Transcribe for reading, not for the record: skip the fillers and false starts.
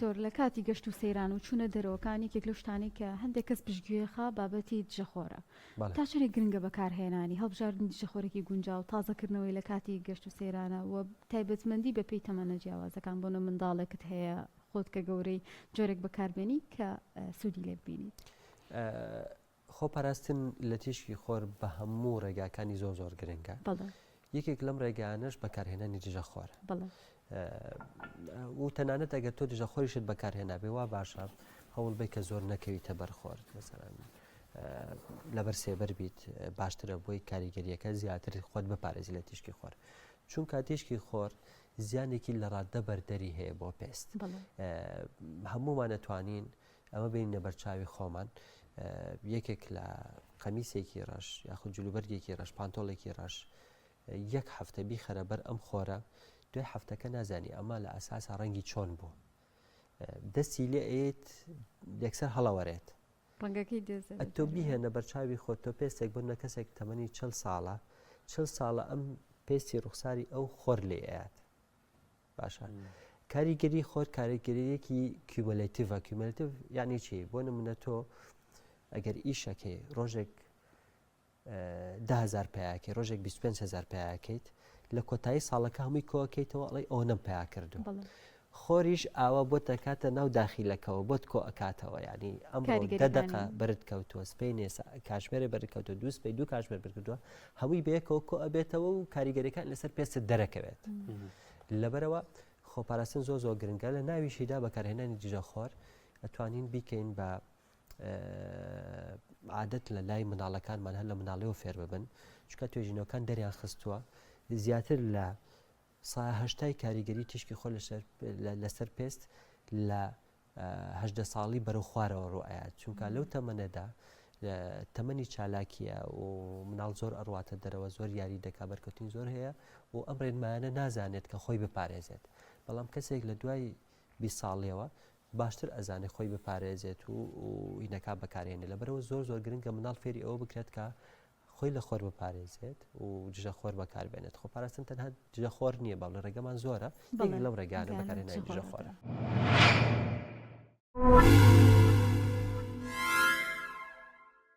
دکتۆر لە کاتی گەشت و سەیران و چوونە دەرەوەکان یەکێک لەو شتانەی کە هەندێک کەس پشتگوێ خا بابەتی دژەخۆرە. تا چەندێک گرنگە بەکارهێنانی، هەڵبژاردنی دژەخۆرێکی گونجاو، تازەکردنەوەی لە کاتی گەشت و سەیرانە و تایبەتمەندی بەپێی تەمەنە جیاوازەکان بۆنە منداڵێکت هەیە خۆت کە گەورەی جۆرێک بەکاربێنی کە سوودی لێ ببینیت. خۆپاراستن لە تیشکی خۆر بە هەموو ڕێگاکانی زۆر زۆر گرنگە. یەکێک لەم ڕێگانەش بەکارهێنانی دژە خۆرە. و تەنانەت ئەگەر تۆ دژە خۆریشت بەکارهێنابێ وا باشە هەوڵ بێ کە زۆر نەکەویتە بەرخۆر مەسەلەن لەبەر سێبەر بیت باشترە بۆی کاریگەریەکە زیاتر خۆت بپارێزی لە تیشکی خۆر چونکە تیشکی خۆر زیانێکی لە ڕاددە بەردەری هەیە بۆ پێست هەمومان ئەتوانین ئەمە بینە بەرچاوی خۆمان یەکێک لە قەمیسێکی ڕەش یاخود جلوبەرگێکی ڕەش پانتۆڵێکی ڕەش یەک هەفتە بیخەرە بەر ئەم خۆرە دوای هەفتەکە نازانی ئەمە لە ئەساسا ڕەنگی چۆن بوو دەستی لێ ئەیت یەکسەر هەڵەوەرێت ڕەنگەکەی دێزە ئەتۆ بیهێنە بەرچاوی خۆت تۆ پێستێک بۆ نە کەسێک تەمەنی چل ساڵە چل ساڵە ئەم پێستی ڕوخساری ئەو خۆر لێ ئەیات باشە کاریگەری خۆر کاریگەریەکی cumulative ە cumulative یعنی چی بۆ نمونە تۆ ئەگەر ئیشەکەی ڕۆژێک 10هزار پیاکەی ڕۆژێک 25هزار پیاکەیت لە کۆتایی ساڵەکە هەمووی کۆکەیتەوە ئەڵێ ئەوەنەم پیا کردو خۆریش ئاوا بۆت دەکاتە ناو داخیلەکەوە بۆت کۆ ئەکاتەوە یعنی ئەم دە دقە بەرت کەوتووە سپینێ کاشمێرێ بەرت کەوتووە دوو سپی دوو کاشمێر بەرکردووە هەمووی بەیەکەوە کۆ ئەبێتەوە و کاریگەریەکان لەسەر پێستت دەرەکەوێت لەبەرەوە خۆپاراستن زۆر زۆر گرنگە لە ناویشیدا بەکارهێنانی دژە خۆر ئەتوانین بیکەین بە عادەت لە لای منداڵەکانمان هەر لە منداڵیەوە فێر ببن چونکە توێژینەوەکان دەریان خستووە زیاتر لە سا هەشتای کاریگەری تیشکی خۆر لەسەر پێست لە هەدە ساڵی بەرەو خوارەوە ڕوئەیات چونکە لەو تەمەنەدا تەمەنی چالاکیە و مناڵ زۆر ئەڕواتە دەرەوە زۆر یاری دەکا بەرکەوتنی زۆر هەیە و ئەم ڕێنمایانە نازانێت کە خۆی بپارێزێت بەڵام کەسێک لە دوای 20 ساڵیەوە باشتر ئەزانێت خۆی بپارێزێت و هینەکە بەکارێنێ لەبەرەوە زۆر زۆر گرنگە مناڵ فێری ئەوە بکرێت کە خۆی لە خۆر بپارێزێت و دژە خۆر بەکاربێنێت خۆپاراستن تەنها دژە خۆر نییە بەڵێ ڕێگەمان زۆرە لەو ڕێگانە بەکارهێنانی دژە خۆرە.